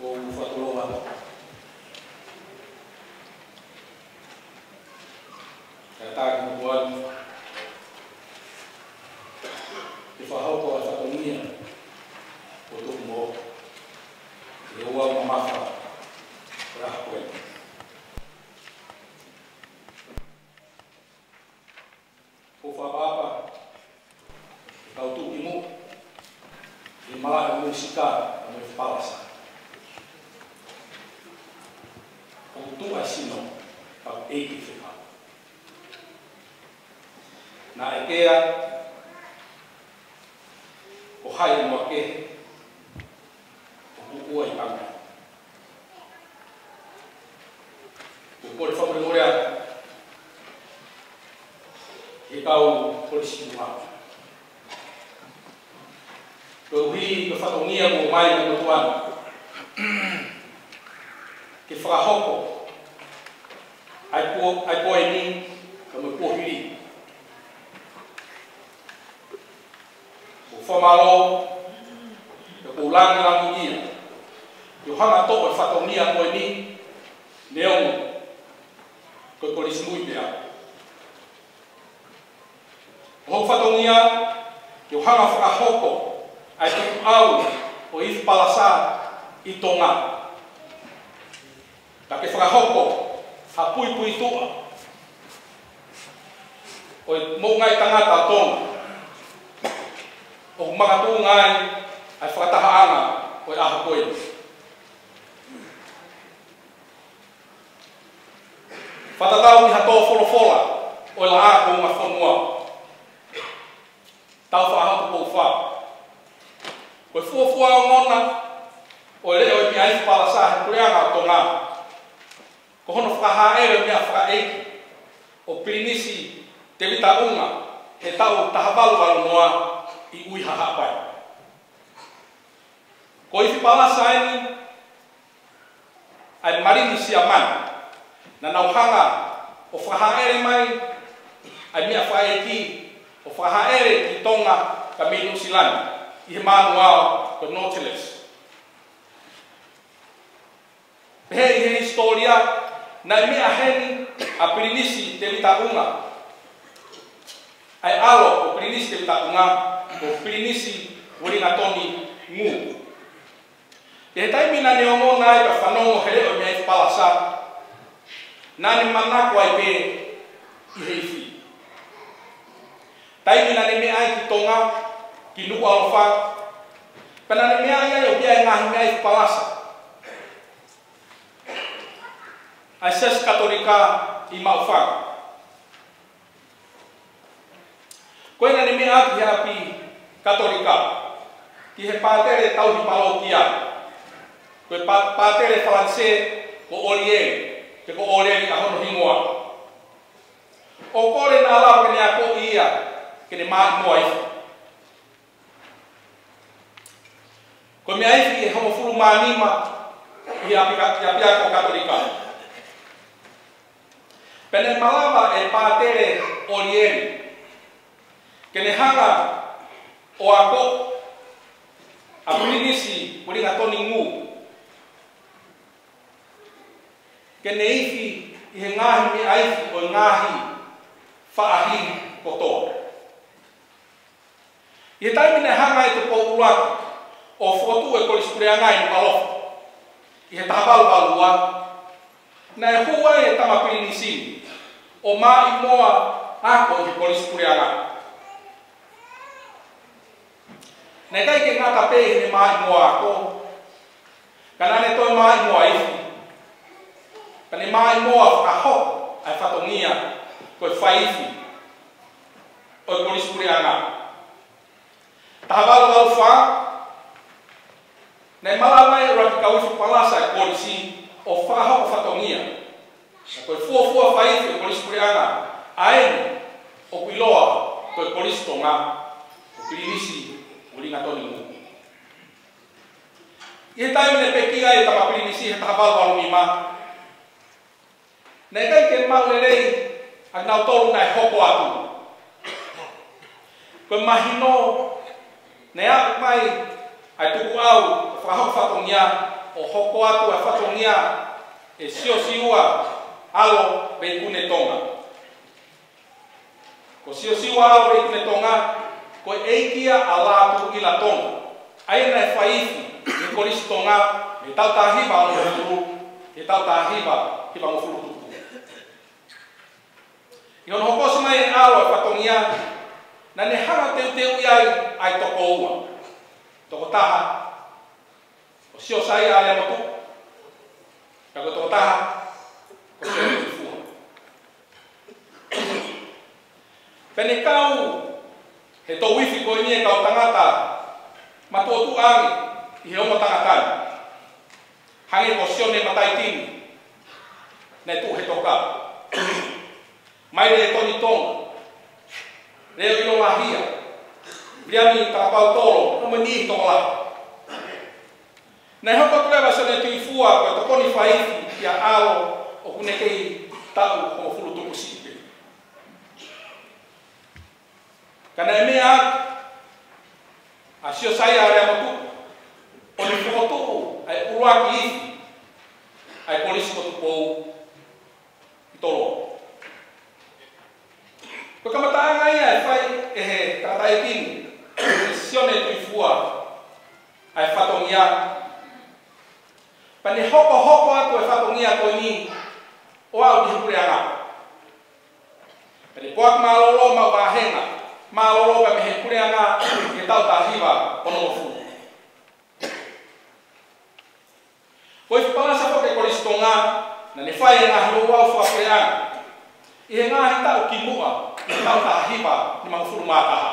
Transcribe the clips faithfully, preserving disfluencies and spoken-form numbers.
Ko u fakatulou atu. Ka tā ki mo kuan. Ke fakahoko ʻa e fatongia ʻo e tuʻutuʻuni. ʻE ua mamafa. Ko e ʻaho ko eni. Ko u fakaʻapaʻapa, ʻe kau tuʻutuʻuni, ʻi he malaʻe ʻo e mūsika, ʻa e Palasa. ʻOku tuʻu ʻa e sino, ka ʻoku ʻeiki fekau. Naʻe ʻeke, ko hai mo ke, ʻoku ua ʻi ʻapi. Ko u kole fakamolemole atu ki he kau Kolisi Tuʻa. Koeʻuhi ko e fatongia kuo ʻomai mei he motuʻa ni ke fakahoko ʻa e kuo, ʻa e kuo eni, ka mo e kuo hili. Ko u fakamālō, pea ko u lāngilangiʻia, ke u hanga ʻo toʻo e fatongia ko eni, neongo ko e Kolisi Mui pē au. Ko hoku fatongia, ke u hanga ʻo fakahoko ʻa e tukuʻau ʻo e ifi Palasa ʻi Tonga. Ka ke fakahoko ha puipuituʻa ʻo e moʻungaʻi tangata ʻo Tonga ʻoku makatuʻunga ai ʻa e fakatahaʻanga ʻo e ʻaho ko eni. Fakatatau ki ha tō folofola ʻo e Laʻā kuo Ungafonua. Tau fakahoko ko u fā. Ko e fuofua ongona ʻo e leʻo ʻo e meʻa ifi Palasa he Puleʻanga ʻo Tonga, ko hono fakahāʻele ʻo e meʻa fakaʻeiki ʻo Pilinisi Tēvita Unga he taʻu taha valu valu noa ʻi ʻUiha, Haʻapai. Ko e ifi Palasa eni ʻa e Malini Siamane, naʻa nau hanga ʻo fakahāʻele mai ʻa e meʻa fakaʻeiki ʻo fakahāʻele ki Tonga ka mei Nuʻusila ni ʻi he manuao ko e Nautilus. Pehē ʻi he hisitōlia, naʻe meʻa heni ʻa Pilinisi Tēvita Unga, ʻa e ʻalo ʻo Pilinisi Tēvita Unga, ko Pilinisi Uelingatoni Ngū. ʻI he taimi naʻa ne ongona ai ka fanongo he leʻo ʻo e meʻa ifi Palasa, naʻa ne manako ai pē ʻi he ifi. Taimi naʻa ne meʻa ai ki Tonga, ki Nukuʻalofa, pea naʻa ne meʻa ai ʻo pehē ʻa e ngaahi meʻa ifi Palasa, ʻa e Siasi Katolika ʻi Maʻufanga. Ko ia naʻa ne meʻa ki he ʻapi Katolika, ki he pātele tauhi palokia, ko e pā-, pātele Falanisē ko ʻOlieli, pe ko ʻŌleli ʻa hono hingoa. ʻO kole naʻa lava ke ne akoʻi ia ke ne maʻimoa ifi. Ko e meʻa ifi ʻe hongofulu mā nima ʻi he ʻapi ka-, ʻi he ʻapiako Katolika. Pea ne malava ʻe Pātele ʻOlieli ke ne hanga ʻo ako ʻa Pilinisi Uelingatoni Ngū ke ne ifi ʻi he ngaahi meʻa ifi ʻo e ngaahi faʻahi kotoa. ʻI he taimi naʻe hanga ʻe Tupou ʻUluaki ʻo fokotuʻu e Kolisi Puleʻanga ʻi Nukuʻalofa ʻi he taha valu valu ua, naʻe hū ai e tama pilinisi ni ʻo maʻimoa ako ʻi he Kolisi Puleʻanga. Naʻe ʻikai ke ngata pē heʻene maʻimoa ako, ka naʻa ne toe maʻimoa ifi. Ka ne maʻimoa fakahoko ʻa e fatongia ko e faiifi ʻo e Kolisi Puleʻanga. Taha valu valu fā, naʻe malava ai e ʻuluaki kau ifi Palasa e kolisi ʻo fakahoko fatongia. Ka ko e fuofua faiifi ʻo e Kolisi Puleʻanga ʻa eni ʻoku ʻiloa ko e Kolisi Tonga, ko Pilinisi Uelingatoni Ngū. ʻI he taimi naʻe pekia ai e tama pilinisi he taha valu valu nima, naʻe ʻikai ke maʻu lelei ʻa kinautolu naʻe hoko atu. Ko e mahino, naʻe aʻu mai ʻa e tukuʻau ʻo fakahoko fatongia, ʻO hoko atu ʻa e fatongia ʻe Siosiua ʻAlo Veikune Tonga. Ko Siosiua ʻAlo Veikune Tonga, ko e ʻeiki ia ʻa Lātūʻila Tonga, ʻa ia naʻe fai ifi ʻi he Kolisi Tonga mei he taʻu taha hiva ono ngofulu ki he taʻu taha hiva hiva ngofulu tupu. ʻI hono hokosi mai ʻe ʻAlo e fatongia, naʻa ne hanga ʻo teuteuʻi ai ʻa e toko ua. Tokotaha ko Siosaia ʻAleamotuʻa, pea ko e tokotaha ko Sione Tuʻifua. Pea ne kau he toʻu ifi ko eni e kau tangata matuʻotuʻa ange ʻi he ongo tangata ni. Hangē ko Sione Mataitini, naʻe tuʻu he toka. Maile Toni Tonga, Leo ʻIlolahia, Viliami Takapautolo, mo e niʻihi tokolahi. Naʻe hoko atu leva ʻa Sione Tuʻifua ko e tokoni fai ifi kia ʻAlo ʻoku ne kei taʻu hongofulu tupu siʻi pē. Ka naʻe meʻa atu ʻa Siosaia ʻAleamotuʻa ʻo ne fokotuʻu ʻa e ʻuluaki ifi ʻa e Kolisi ko Tupou ʻi Toloa. Ko e kamataʻanga ia ʻe fai ʻe he tangataʻeiki ni, ʻe Sione Tuʻifua, ʻa e fatongia. Pea ne hokohoko atu e fatongia ko eni ʻo aʻu ki he puleʻanga. Pea ne poaki mālōlō maʻu vāhenga mālōlō pea mei he puleʻanga ʻi he taʻu taha hiva ono ngofulu. Ko e ifi palasa foki ʻa e Kolisi Tonga, naʻa ne fai e ngaahi ouau fakapuleʻanga ʻi he ngaahi taʻu kimuʻa, ʻi he taʻu taha hiva nima ngofulu mā taha.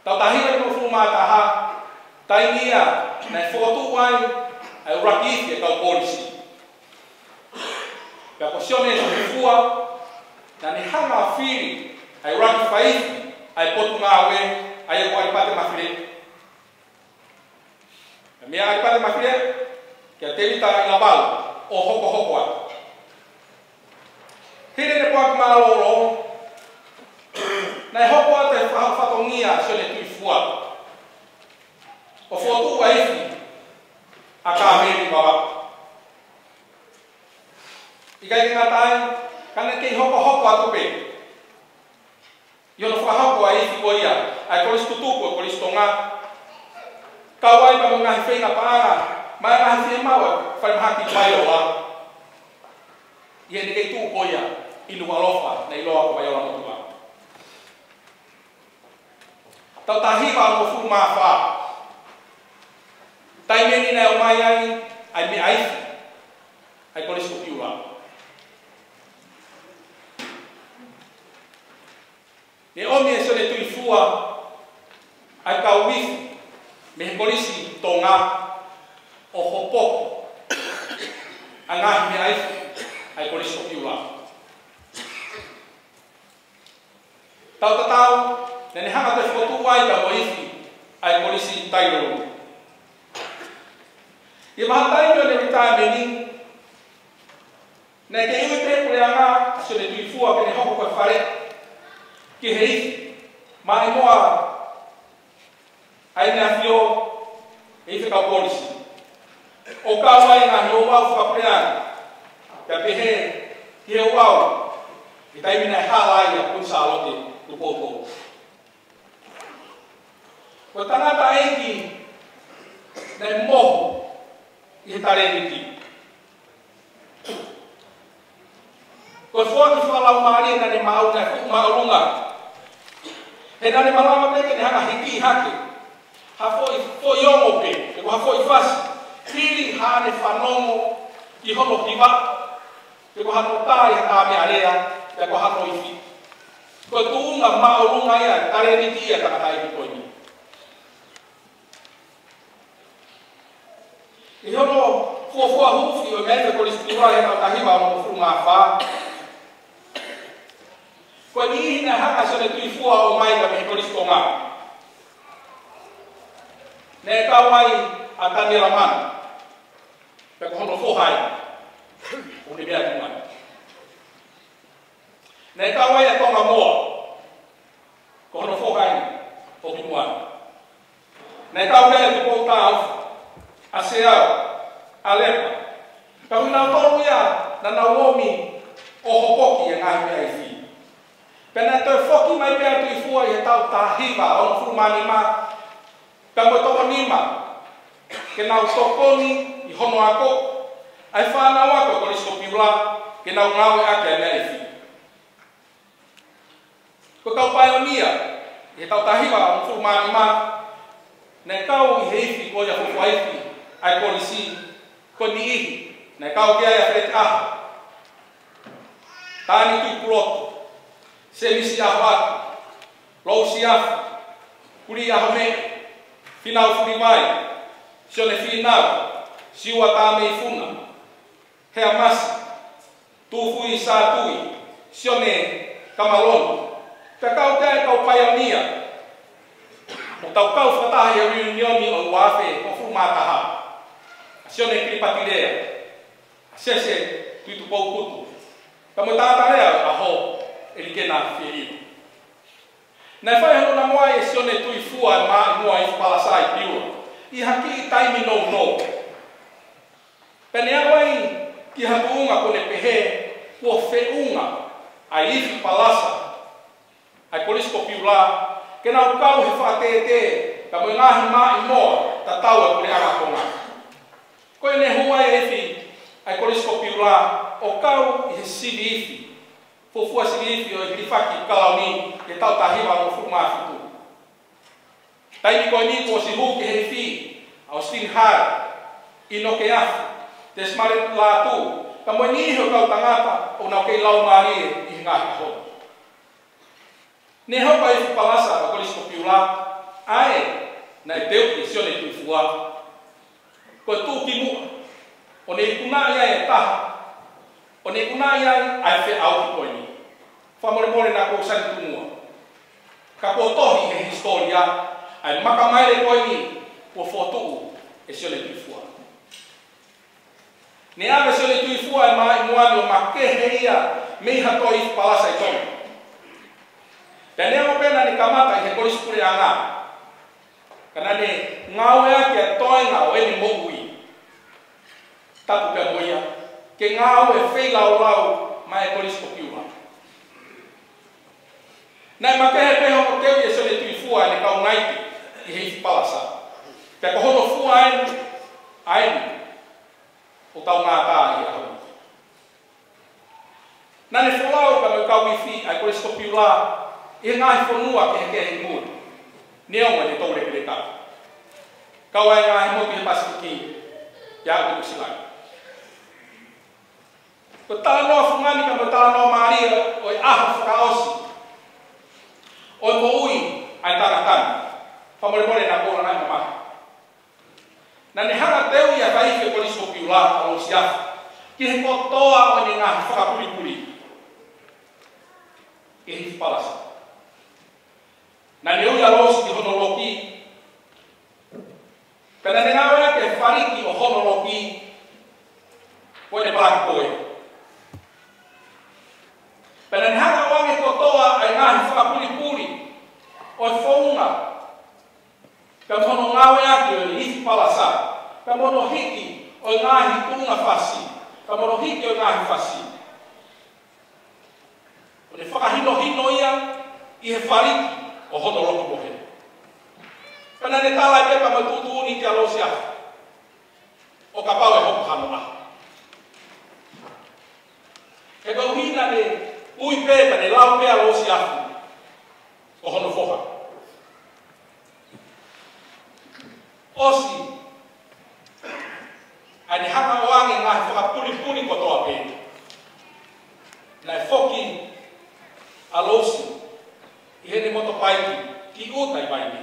Taʻu taha hiva nima ngofulu mā taha, taimi ia naʻe fokotuʻu ai ʻa e ʻuluaki ifi ʻa e kau polisi. Pea ko Sione Tuʻifua, naʻa ne hanga ʻo fili ʻa e ʻuluaki fai ifi ʻa e Potungāue, ʻa ia ko ʻAlipate Mafile. Pea meia ʻAlipate Mafile kia Tēvita ʻIlavalu ʻo hokohoko atu. Hili ʻene poaki mālōlō, naʻe hoko atu e fa-, fatongia ʻa Sione Tuʻifua ʻo fokotuʻu ʻa e ifi ʻa Kāmeli Vavaʻu. ʻIkai ke ngata ai, ka naʻe kei hokohoko atu pē ʻi hono fakahoko ʻa e ifi ko ia ʻa e Kolisi Tutuku ʻo e Kolisi Tonga, kau ai pea mo e ngaahi feinga paʻanga mo e ngaahi fiemaʻu ʻa e Falemahaki Vaiola, ʻi heʻene kei tuʻu ko ia ʻi Nukuʻalofa, naʻe ʻiloa ko Vaiola Motuʻa. Taʻu taha hiva ono ngofulu mā fā, taimi eni naʻe ʻomai ai ʻa e meʻa ifi ʻa e Kolisi ko Piula. Ne ʻomi ʻe Sione Tuʻifua ʻa e kau ifi mei he Kolisi Tonga ʻo hopoko ʻa e ngaahi meʻa ifi ʻa e Kolisi ko Piula. Taʻu tatau, naʻa ne hanga ʻo toe fokotuʻu ai pea mo e ifi ʻa e Kolisi Tailolo. ʻI he vahaʻa taimi ʻo ʻene letiaimeni, naʻe kei ui pē puleʻanga ʻa Sione Tuʻifua ke ne hoko ko e faleʻi ki he ifi, maʻa muʻa ʻa ʻEne ʻAfio ʻa e Faifekau Polisi, ʻo kau ai e ngaahi ouau fakapuleʻanga, pea pehē ki he ouau ʻi he taimi naʻe hala ai ʻa Kuini Sālote Tupou Tolu. Ko e tangataʻeiki naʻe mohu ʻi he talēniti. Ko e foaki fakalaumālie naʻa ne maʻu naʻe fuʻu māʻolunga. He naʻa ne malava pē ke ne hanga ʻo hiki hake ha foʻi, foʻi ongo pē, pe ko ha foʻi fasi, hili haʻane fanongo ki hono hiva, pe ko hano tā ʻi ha meʻalea, pe ko hano ifi. Ko e tuʻunga māʻolunga ia, talēniti ia ʻa e tangataʻeiki ko eni. ʻI hono fuofua huufi ʻo e meʻa ifi ʻa e Kolisi Tonga he taʻu taha hiva ono ngofulu mā fā, ko e niʻihi naʻe hanga ʻe Sione Tuʻifua ʻo ʻomai ka mei he Kolisi Tonga. Naʻe kau ai ʻa Taniela Manu, pea ko hono foha eni, ʻoku ne meʻa atu mai. Naʻe kau ai ʻa Tonga Moa, ko hono foha eni, ʻoku ne meʻa atu. Naʻe kau ai ʻa Tupou Tāufa, ʻa Seau, ʻa Lepa. Ka ko kinautolu ia naʻa nau ōmi ʻo hopoki e ngaahi meʻa ifi. Pea naʻe toe foki mai pē ʻa Tuʻifua ʻi he taʻu taha hiva ʻo hongofulu mā nima, pea mo e toko nima, ke nau tokoni ʻi hono ako ʻa e fānau ako ʻo Kolisi ko Piula, ke nau ngāueʻaki ʻa e meʻa ifi. Ko e kau paionia ʻi he taʻu taha hiva ʻo hongofulu mā nima, naʻe kau ʻi he ifi ko ia, fuofua ifi ʻa e kolisi, ko e niʻihi naʻe kau ki ai ʻa Feleti ʻAho, Tani Tuʻipulotu, Semisi ʻAhoatu, Lousi Afu, Kulī ʻAhomeʻe, Finau Fulivai, Sione Finau, Siua Tameifuna, Hea Masi, Tufui Satui, Sione Kamaloni, pea kau ki ai e kau paionia ʻoku tau kau fakataha ʻi he reunioni ʻo e ua afe hongofulu mā taha, ʻa Sione Kilipati Lea, ʻa Sese Tuʻitupou Kutu, pea mo e tangata lea ʻo e ʻaho, ʻElikena Fielilo. Naʻe fai hono namu ai ʻe Sione Tuʻifua e Maʻimoa Ifi Palasa ʻi Piula ʻi ha kiʻi taimi nounou. Pea ne aʻu ai ki ha tuʻunga kuo ne pehē kuo feʻunga ʻa e Ifi Palasa ʻa e Kolisi ko Piula ke nau kau he fakatētē pea mo e ngaahi maʻimoa tatau ʻa e Puleʻanga Tonga. Ko ia ne hū ai e ifi ʻa e Kolisi ko Piula ʻo kau ʻi he sivi ifi, fuofua sivi ifi ʻo e hilifaki kalauni ʻi he taʻu taha hiva hongofulu mā fitu. Taimi ko eni kuo ʻosi hū ki he ifi ʻa ʻOsitini Hale, ʻInoke Afu, Tesimale Lātū, pea mo e niʻihi ʻo e kau tangata ʻoku nau kei laumālie ʻi he ngaahi ʻaho ni. Ne hoko ʻa e Ifi Palasa ʻo e Kolisi ko Piula, ʻa ē naʻe teuʻi ʻe Sione Tuʻifua, ko e tuʻukimuʻa ʻo ne ikunaʻi ai e taha, ʻo ne ikunaʻi ai ʻa e feʻauhi ko eni. Fakamolemole naʻa ku ʻosi tuʻu muʻa, ka kuo tohi he hisitōlia ʻa e maka maile ko eni kuo fokotuʻu ʻe Sione Tuʻifua. Ne ʻave ʻe Sione Tuʻifua e maʻimoa ni ʻo makehe ia mei ha toe Ifi Palasa ʻi Tonga. Pea neongo pē naʻa ne kamata ʻi he Kolisi Puleʻanga, ka naʻa ne ngāueʻaki ʻa e toenga ʻo ʻene moʻui, tapu pea mo ia, ke ngāue feilaulau maʻá e Kolisi ko Piula. Naʻe makehe pē hono teuʻi ʻe Sione Tuʻifua ʻene kau naite ʻi he Ifi Palasa. Pea ko hono fua eni, ʻa eni ʻoku tau ngātā ʻi he ʻaho ni. Naʻa ne folau pea mo e kau ifi ʻa e Kolisi ko Piula ʻi he ngaahi fonua kehekehe ʻi muli, neongo ʻene toulekeleka, kau ai e ngaahi motu ʻi he Pasifiki, pea aʻu ki Nuʻusila ni. Ko e talanoa fungani pea mo e talanoa mālie ʻo e ʻaho fakaʻosi ʻo e moʻui ʻa e tangata ni. Fakamolemole naʻa ku ʻalu ʻo mamahi. Naʻa ne hanga ʻo teuʻi ʻa e faifi ʻo e Kolisi ko Piula, ʻa Lousi Afu, ki he kotoa ʻo ʻene ngaahi fakapulipuli ʻi he Ifi Palasa. Naʻa ne ui ʻa Lousi ki hono loki, pea naʻa ne ngāueʻaki e faliki ʻo hono loki ko ʻene palaki poe. Pea naʻa ne hanga ʻo ʻoange kotoa ʻa e ngaahi fakapulipuli ʻo e founga, pea mo hono ngāueʻaki ʻo e Ifi Palasa, pea mo hono hiki ʻo e ngaahi tuʻunga fasi, pea mo hono hiki ʻo e ngaahi fasi, ʻo ne fakahinohino ia ʻi he faliki ʻo hono loki mohe. Pea naʻa ne tala e pepa mo e tuʻutuʻuni kia Lousi Afu, ʻo kapau ʻe hoko hano ʻaho. He koeʻuhi naʻa ne ui pē, ka ne lau pē ʻa Lousi Afu ko hono foha. ʻOsi ʻa ʻene hanga ʻo ʻoange e ngaahi fakapulipuli kotoa pē, naʻe foki ʻa Lousi ʻi heʻene motopaiki ki ʻuta ʻi Vaimī.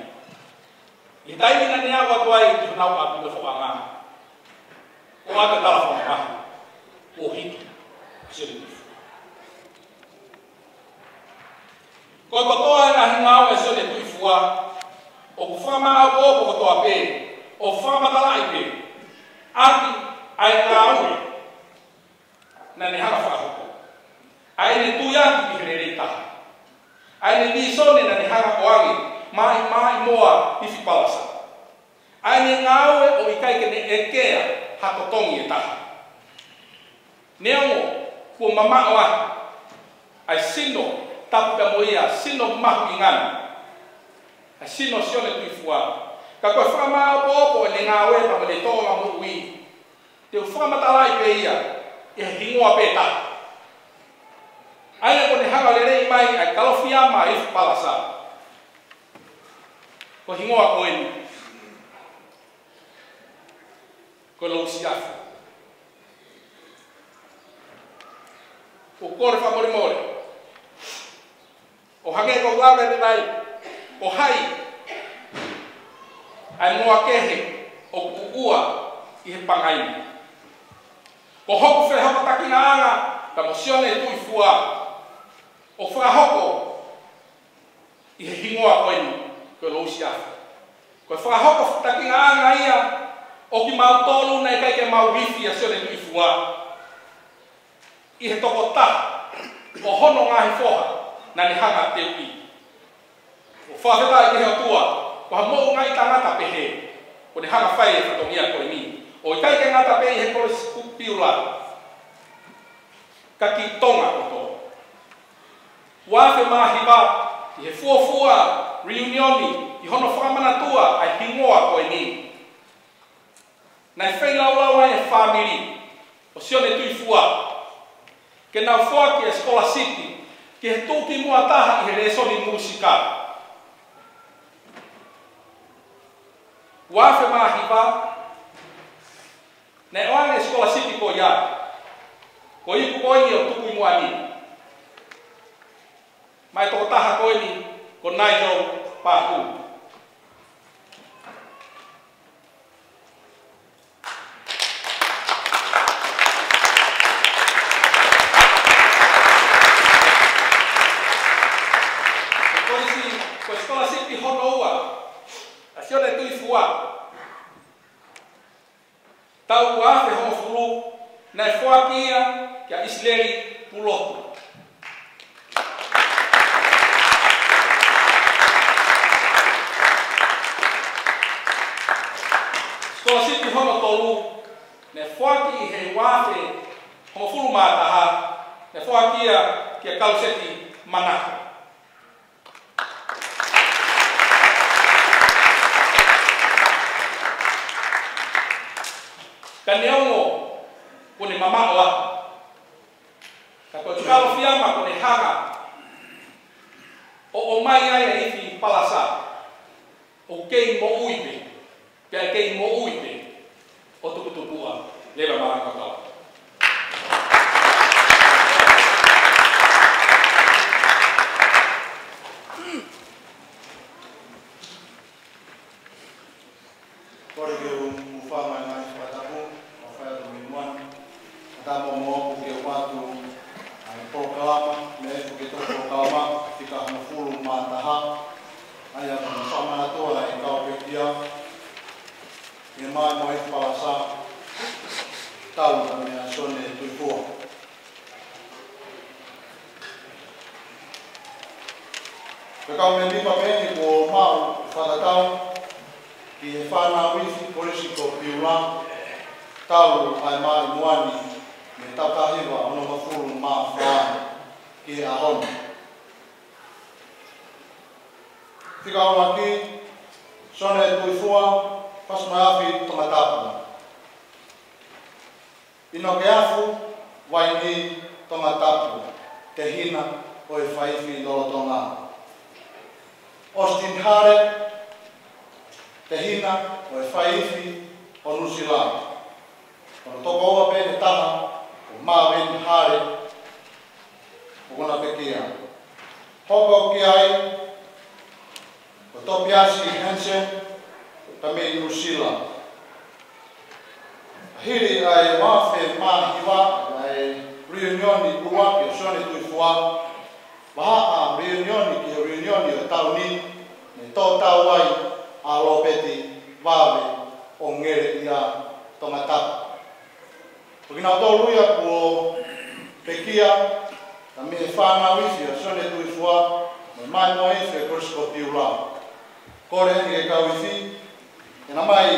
ʻI he taimi naʻa ne aʻu atu ai ki honau ʻapi nofoʻanga, ʻo ʻoatu e tala fakamamahi kuo hiki ʻa Sione Tuʻifua. Ko e kotoa e ngaahi ngāue ʻa Sione Tuʻifua, ʻoku fakamaʻopoʻopo kotoa pē ʻo fakamatalaʻi pē ʻaki ʻa e ngāue naʻa ne hanga ʻo fakahoko, ʻa ʻene tui ʻaki ki he lelei taha, ʻa ʻene vīsone naʻa ne hanga ʻo ʻoange maʻa e maʻimoa Ifi Palasa, ʻa ʻene ngāue ʻo ʻikai ke ne ʻekea ha totongi ʻe taha. Neongo kuo mamaʻo ʻa e sino tapu pea mo ia, sino mahuʻinga ni, ʻa e sino ʻo Sione Tuʻifua, ka ko e fakamāʻopoʻopo ʻene ngāue pea mo ʻene tōʻonga moʻui, te u fakamatalaʻi pē ia ʻi he hingoa pē taha. ʻA ia ko ʻene hanga lelei mai ʻa e Kalofiama ʻo Ifi Palasa. Ko e hingoa ko eni, ko Lousiafe. ʻOku ou kole fakamolemole, ʻo hangē ko e lave ʻanenai, ko hai ʻa e moa kehe ʻoku ʻuʻua ʻi he pangai ni. Ko hoku fehokotakiʻanga pea mo Sione Tuʻifua ʻoku fakahoko ʻi he hingoa ko eni, ko Lousiafe. Ko e fakahoko fetakiʻanga ia ʻo kimautolu naʻe ʻikai ke mau ifi ʻa Sione Tuʻifua ʻi he tokotaha ʻo hono ngaahi foha naʻa ne hanga ʻo teuʻi. ʻOku fakafetaʻi ki he ʻOtua, ko ha moʻungaʻi tangata pehē, kuo ne hanga ʻo fai e fatongia ko eni. ʻO ʻikai ke ngata pē ʻi he Kolisi Kuki Piula, ka ki Tonga kotoa. Ua afe mā hiva, ʻi he fuofua reunioni, ʻi hono fakamanatua ʻa e hingoa ko eni, naʻe feilaulau ai e fāmili ʻo Sione Tuʻifua ke nau foaki e sikolasipi ki he tuʻukimuʻa taha ʻi he lēsoni mūsika. Ua afe mā hiva, naʻe ʻoange e sikolasipi ko ia, ko e ipu ko eni ʻo tuʻukimuʻa ni, maʻa e tokotaha ko eni ko Nigel Pahū. Ko e kolisi, ko e sikolasipi hono ua ʻa Sione Tuʻifua, taʻu ua afe hongofulu, naʻe foaki ia kia ʻIsileli Pulotu. Sikolasipi hono tolu, naʻe foaki ʻi he ua afe hongofulu mā taha, naʻe foaki ia kia Kaluseti Manako. Ka neongo kuo ne mamaʻo ʻa, ka ko e Kalofiama kuo ne hanga ʻo ʻomai ai ʻa e Ifi Palasa, ʻoku kei moʻui pē, pea kei moʻui pē ʻo tuputupuʻa leva maʻa e kau. Kole ke u hūfanga ʻi he ngaahi fakatapu ʻoku fai atu mei muʻa ni. Ka tau mo mo ku ke ʻoatu ʻa e polokalama, meʻa ʻoku ke toki polokalama, fika hongofulu mā taha. ʻA ia ko e fakamanatua ʻa e kau pekia, ʻi he maʻimoa ʻa e Ifi Palasa, talu mei ʻa Sione Tuʻifua. Ko e kau mēmipa pē eni kuo maʻu fakatatau ki he fānau ifi Kolisi ko Piula, talu ʻa e maʻimoa ni mei he taʻu taha hiva onongofulu mā fā ki he ʻaho ni. Fika ʻuluaki, Sione Tuʻifua, Fasimaeafi, Tongatapu. ʻInokeafu Vaini, Tongatapu, tehina ʻo e faifi lolotonga. Austin Hale, tehina ʻo e faifi ʻo Nuʻusila. Ko hono tokoua pē ʻe taha ko Marvin Hale, ʻoku na pekia. Hoko ki ai ko Topiasi Hansen, ka mei Nuʻusila. Hili ʻa e ua afe mā hiva, ʻa e reunioni ʻuluaki ʻo Sione Tuʻifua, vahaʻa reunioni ki he reunioni ʻo e taʻu ni, ne tō tau ai ʻa Lopeti Vave ʻo Ngeleʻia Tongatapu. Ko kinautolu ia kuo pekia, ka mei he fānau ifi ʻa Sione Tuʻifua, mo e maʻimoa ifi ʻa e Kolisi ko Piula. Kole eni ki he kau ifi, ke na ʻomai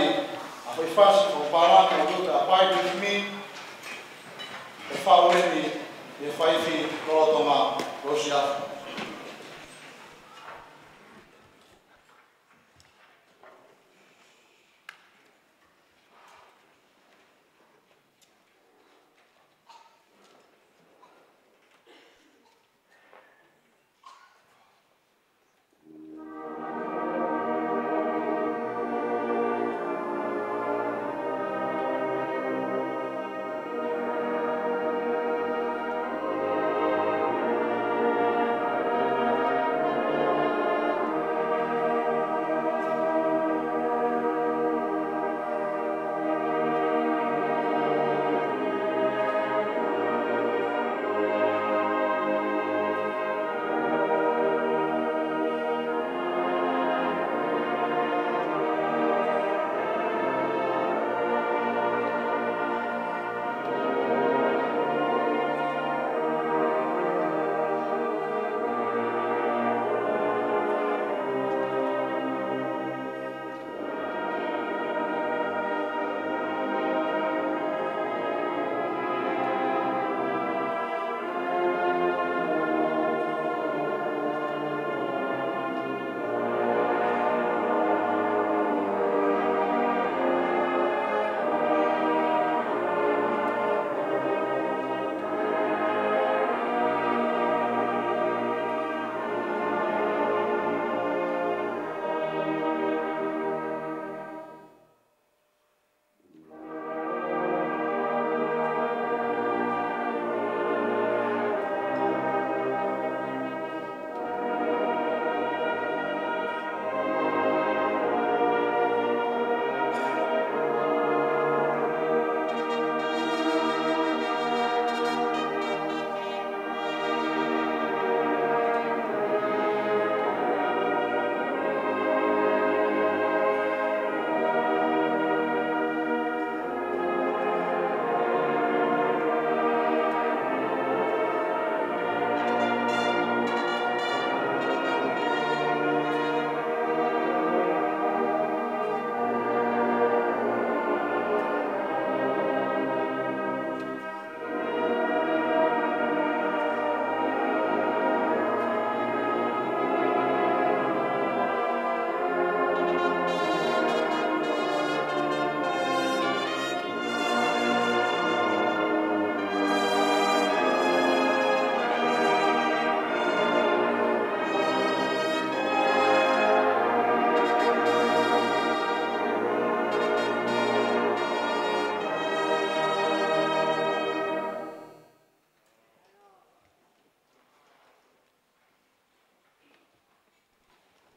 ʻa Foʻi fasi fakapālangi ʻo e Abide With Me, ʻe fai ʻe he faifi lolotonga Losiafa.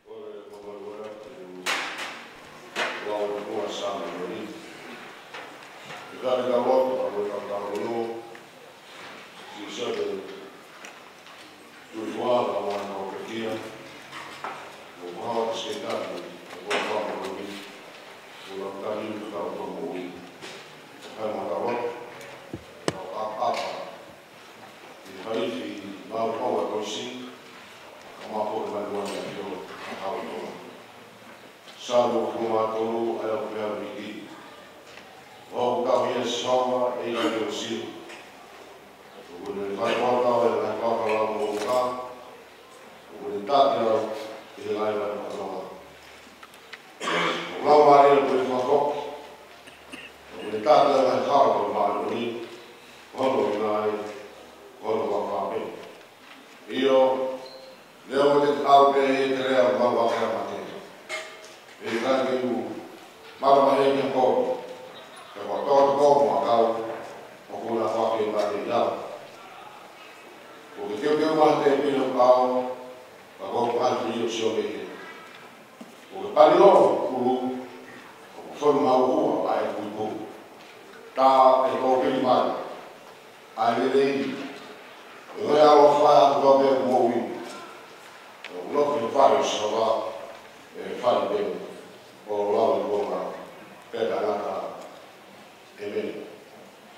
Kole ko e lau ʻa e ʻOtua Samueli. ʻI he kau lotu, ʻa e kau tau inu, si sebe, tui ua la ua na o pekia, mo maha o seketali, mo maha o ni, mo la tani mo kau tau mo ui. Hai mo tau lotu, ʻo ʻapapa, ʻi he faifi mau kau a toisi, ka mau ko e manu ana pio, a kau tō. Sāmo hongofulu mā tolu, ʻa ia ʻoku pehē ni. ʻOku tauhi ʻa Sihova ʻe ia ʻa e ʻo Silo. ʻOku ne fai ʻo tau e ngaahi papa lau mo uka. ʻOku ne taki au ʻi he ngaahi vai ʻo Noa. ʻOku lau mālie ʻa e fakafoki. ʻOku ne taki au ʻi he hala ʻo e māʻoniʻoni. Hono ʻi ngāue, hono vaka pē. ʻIo, neongo te te ʻalu pē ʻi he teleʻa ʻo mau vaka mate. ʻE ʻikai ke u mara mahe ki he kovi. Ka ko e tō te kovi mo e kau, ʻoku na fake mate ia. ʻOku ke keukeu maha te pino kau, ka ko e pātu ʻio sio mei he. ʻOku ke pali ʻo ʻulu, ʻoku fonu mau ua ʻa e kupu. Tā e tō pili mai, ʻa e lelei,